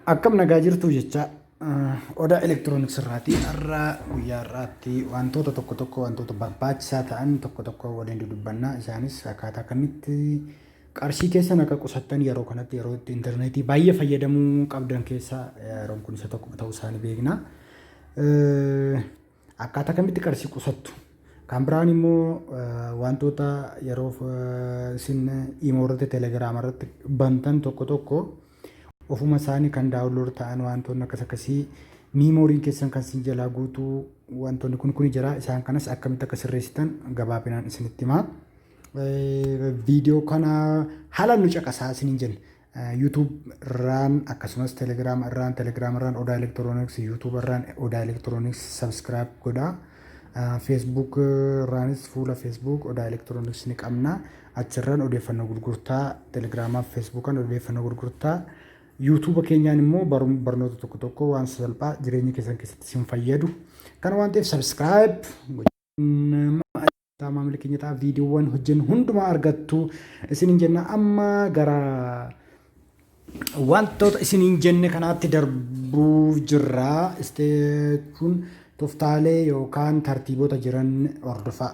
Akkam nagaa jirtu jecha Odaa Elektirooniks irraati. Har'a guyyaa har'aatti wantoota tokko tokko, wantoota barbaachisaa ta'an tokko tokko waliin dudubbanna. Isaanis akkaataa kamitti qarshii keessan akka qusattan, yeroo kanatti, yeroo itti intarneetii baay'ee fayyadamuu qabdan keessaa yeroon kun isa tokko ta'uu isaanii beekna. Akkaataa kamitti qarshii qusattu? Kan biraan immoo wantoota yeroo isin imo irratti, Telegiraama irratti bantan tokko tokko ofuma isaanii kan download ta'an, wantoonni akkas akkasii, memoryn keessan kan isin jalaa guutuu, wantoonni kun kun jira. Isaan kanas akkamitti akka sirreessitan gabaabinaan isinitti himaa. Viidiyoo kana haala nu caqasaa isiniin jenna. YouTube irraan, akkasumas Telegram irraan Odaa Elektirooniks, YouTube irraan Odaa Elektirooniks subscribe godhaa. Facebook irraanis fuula Facebook Odaa Elektirooniks ni qabna. Achirraan odeeffannoo gurgurtaa, Telegiraamaaf Facebookaan odeeffannoo gurgurtaa, YouTube keenyaan immoo barnoota tokko tokko, waan salphaa jireenya keessan keessatti isin fayyadu. Kana waan ta'eef subscribe maamila keenya ta'a, viidiyoowwan hojjennu hundumaa argattu isiniin jenna. Amma gara wantoota isiniin jenne kanaatti darbuuf jirra. Isteechuun tooftaalee yookaan tartiibota jiran hordofaa.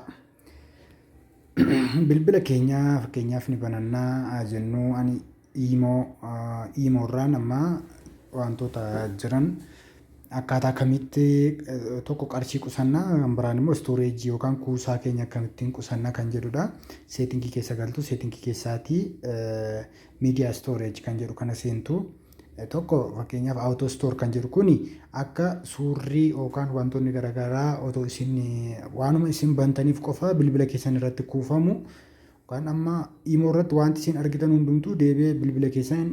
Bilbila keenya fakkeenyaaf ni banannaa jennu. Ani imo irraan amma wantoota jiran akkaataa kamitti tokko qarshii qusannaa, kan biraan immoo storage yookaan kuusaa keenya akkamittiin qusannaa kan jedhudha. Setting keessa galtu, setting keessaatii media storage kan jedhu kana seentu. Tokko fakkeenyaaf auto store kan jedhu kuni akka suurri yookaan wantoonni garaagaraa otoo isin waanuma isin bantaniif qofa bilbila keessan irratti kuufamu, yookaan amma imo irratti wanti isin argitan hundumtuu deebi'ee bilbila keessan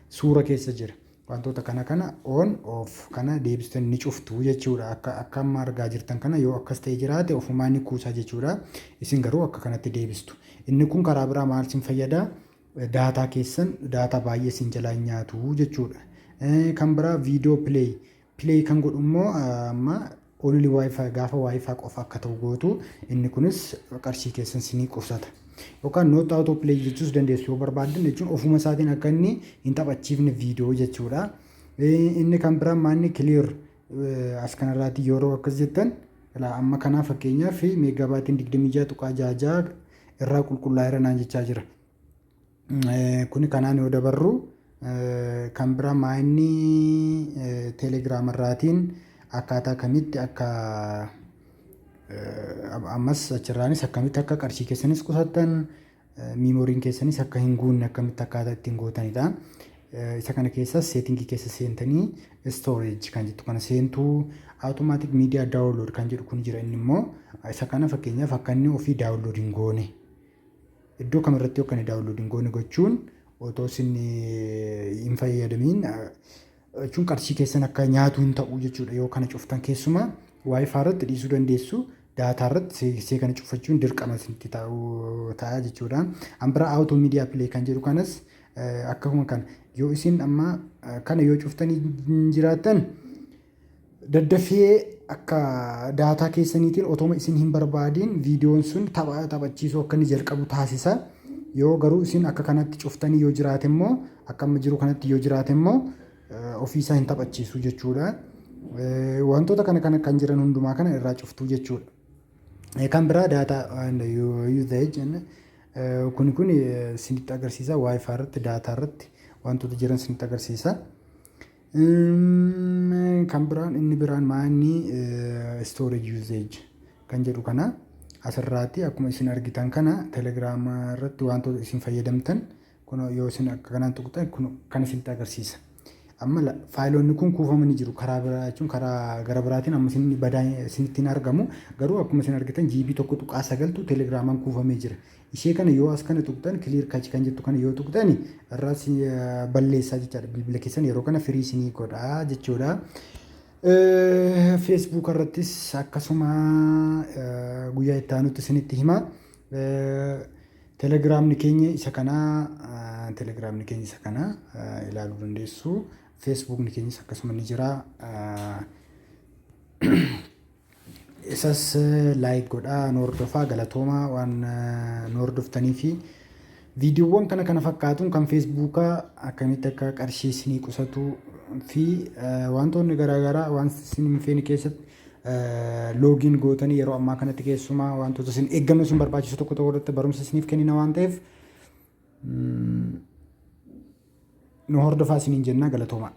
suura keessa jira. Wantoota kana kana on off kana deebistan ni cuftu jechuudha. Akka amma argaa jirtan kana yoo akkas ta'e jiraate ofumaa ni kuusaa jechuudha. Isin garuu akka kanatti deebistu. Inni kun karaa biraa maal isin fayyada? Data keessan, data baay'ee isin jalaa hin nyaatu jechuudha. Kan biraa video play. Play kan godhu immoo amma only WiFi, gaafa WiFi qofa akka ta'u gootu. Inni kunis qarshii keessan isinii qusata. Yookaan not auto play jechuus dandeessu yoo barbaaddan, jechuun ofuma isaatiin akka inni hin taphachiifne viidiyoo jechuudha. Inni kan biraan maanni clear as kanarraati. Yeroo akkas jettan, amma kanaa fakkeenyaaf megabyteiin 26.66 irraa qulqullaa'eera naan jechaa jira. Kuni kanaan yoo dabarru, kan biraa maanni Teelegiraam irraatiin akkaataa kamitti akka ammas achirraanis akkamitti akka qarshii keessanis qusattan, memoryn keessanis akka hin guunne akkamitti akkaataa ittiin gootanidha. Isa kana keessas setting keessa seentanii storage kan jettu kana seentuu, automatic media download kan jedhu kun jira. Inni immoo isa kana fakkeenyaaf akka inni ofii download hin goone, iddoo kamirratti akka inni download hin goone gochuun, otoo isin hin fayyadamiin jechuun qarshii keessan akka nyaatu hin ta'u jechuudha. Yoo kana cuftan, keessumaa WiFi irratti dhiisuu dandeessu, data irratti see kana cufachuun dirqama isinitti ta'a jechuudha. An biraa auto media play kan jedhu kanas akkuma kana yoo isin amma kana yoo cuftanii jiraattan, daddafee akka data keessaniitiin otoma isin hin barbaadiin viidiyoon sun tapha taphachiisuu akka inni jalqabu taasisa. Yoo garuu isin akka kanatti cuftanii yoo jiraate immoo, akka amma jiru kanatti yoo jiraate immoo, ofiisaa hin taphachiisu jechuudha. Wantoota kana kana kan jiran hundumaa kana irraa cuftuu jechuudha. Kan biraa data usage kun isinitti agarsiisa. WiFi irratti, data irratti wantoota jiran isinitti agarsiisa. Kan biraan, inni biraan maanni storage usage kan jedhu kana asirraatti akkuma isin argitan kana Telegiraama irratti wantoota isin fayyadamtan kun yoo isin akka kanaan tuqxan kun kan isinitti agarsiisa. Amma faayilonni kun kuufamanii jiru karaa biraa, jechuun karaa gara biraatiin amma isin badaa isinitti hin argamu, garuu akkuma isin argitan GB 1.9tu Telegiraamaan kuufamee jira. Ishee kana yoo as kana tuqxan, clear cache kan jettu kana yoo tuqxani, irraa balleessaa jechaadha. Bilbila keessan yeroo kana free isinii godhaa jechuudha. Facebook irrattis akkasuma guyyaa itti aanutti isinitti hima. Telegiraamni keenya isa kanaa, Telegiraamni keenya isa kana ilaaluu dandeessu. Facebookni keenyas akkasuma ni jira. Isas like godhaa, nu hordofaa. Galatoomaa waan nu hordoftanii fi Viidiyoowwan kana kana fakkaatuun kan Feesbuukaa akkamitti akka qarshii isinii qusatuu fi wantoonni garaagaraa waan isin hin feene keessatti login gootanii yeroo ammaa kanatti keessumaa wantoota isin eeggannoo isin barbaachisu tokko tokko irratti barumsa isiniif kennina waan ta'eef nu hordofaa isiniin jennaa, galatoomaa.